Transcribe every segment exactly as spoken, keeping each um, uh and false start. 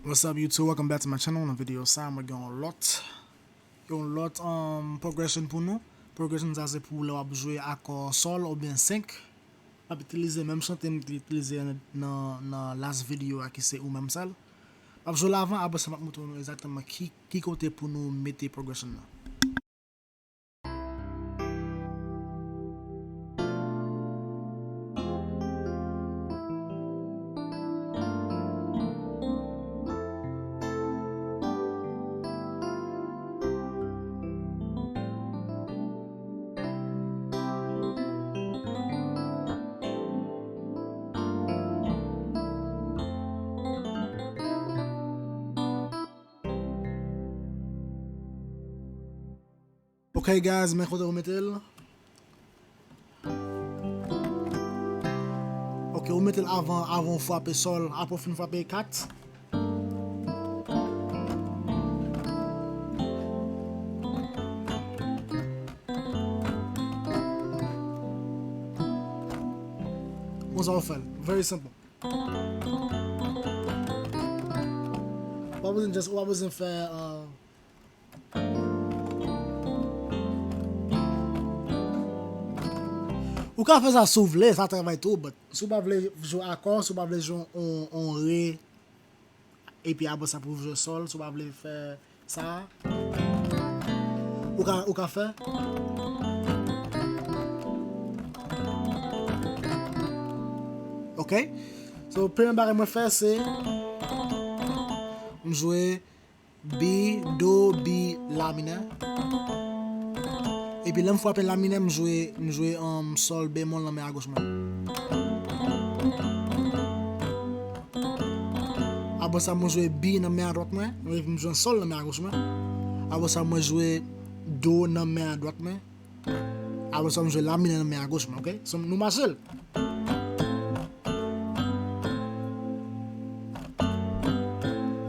What's up YouTube? Welcome back to my channel. Nan videyo sa, mwen gen yon lòt, yon lòt um, progression pou nou. Progression sa se pou lè w ap jwe akò sòl oubyen senk. M ap itilize menm chante m te itilize nan, nan last video a ki se Ou Menm Sèl. M ap jwe l avan, apre sa m ap montre nou egzakteman ki, ki kote pou nou mete progression nan. Ok guys, men kote ou mete l. Ok, ou mete l avan, avan ou frape sòl, apre ou fin frape kat. Konsa ou fè l. Very simple. Ou pa bezwen just, ou pa bezwen fè uh, Ou ka fè sa si w vle, sa travay tou, but si w pa vle jwe akò, si w pa vle jwe on, on re, epi apre sa pou w jwe sòl, si w pa vle fè sa, ou ka, ou ka fè. Ok? So, premye bagay mwen fè, se m jwe B, do, B, la minè. Epi lè m frape la minè, m jwe, m jwe um, sòl bemòl nan men agoch mwen. Apre sa, mwen jwe B nan men adwat mwen, epi m jwe sòl nan men agoch mwen. Apre sa, mwen jwe do nan men adwat mwen. Apre sa, m jwe la minè nan men agoch mwen, ok? So, nou mache l.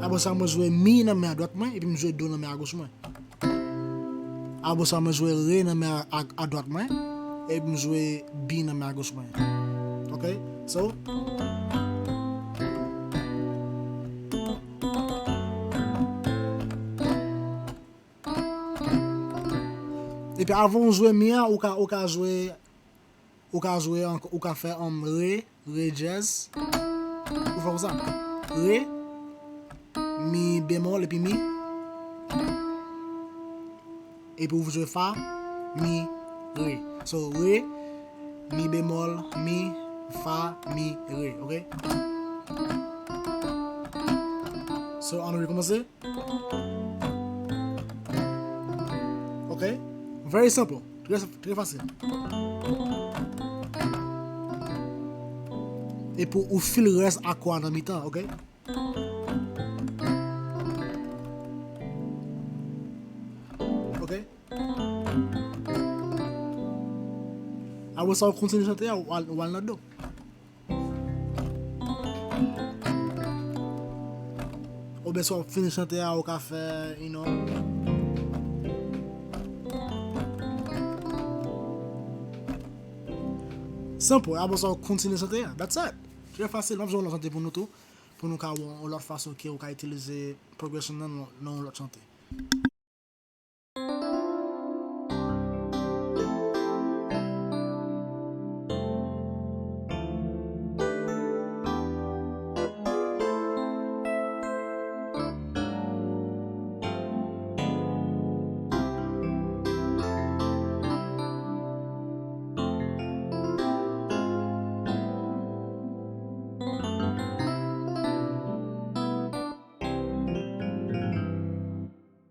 Apre sa, mwen jwe mi nan men adwat mwen, epi m jwe do nan men agoch mwen. Apre sa, mwen jwe re nan men a, a, adwat mwen, epi m jwe bi nan men agoch mwen. Ok? So, epi avan w jwe mi an, ou ka, ou ka jwe, ou ka jwe, ou ka fè um, re, re dyèz. Ou fè konsa. Re, mi bemòl, epi mi. Epi ou jwe fa, mi, re. So, re, mi bemòl, mi, fa, mi, re. Ok? So, ann rekòmanse. Ok? Very simple. Trè, trè fasil. Epi ou fil rès akò a nan mitan, ok? Ok? Apre sa, ou kontinye chante a, ou al, ou al nan do. Oubyen si w ap fini chante a, ou ka fè, you know. Senpl, apre sa, ou kontinye chante a. That's it. Trè fasil, m ap jwe yon lòt chante pou nou tou, pou nou ka wè yon lòt fason ke ou ka itilize progression nan, nan yon lòt chante.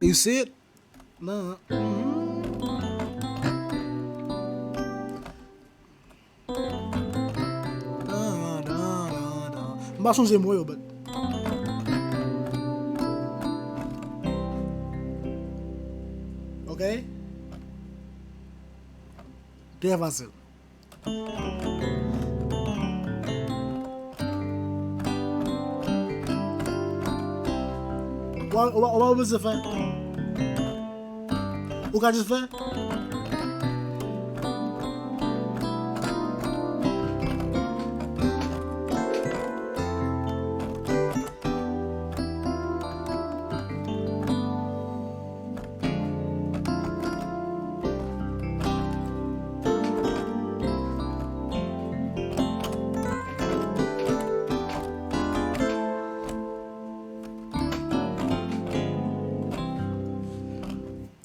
You see it? Nan. M pa sonje mo yo, but. Ok? Trè fasil. Ou pa, ou pa, ou pa bezwen fè. Ou ka jis fè.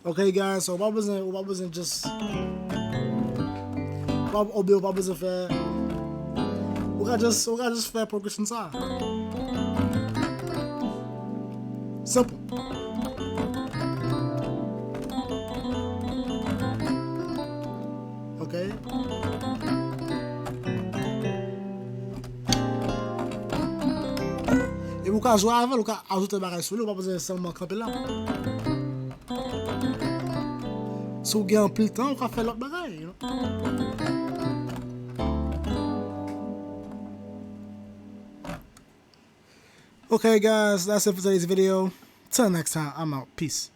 Ok, guys, so ou pa bezwen, ou pa bezwen just, ou pa, oubyen ou pa bezwen fè, ou ka just, ou ka just fè progression sa. Simple. Ok. E ou ka jwe avè l, ou ka ajoute bagay sou li, ou pa bezwen sèlman kanpe la. Si w gen anpil tan, ou ka fè lòt bagay, you know? Okay, guys, that's it for today's video. Till next time, I'm out. Peace.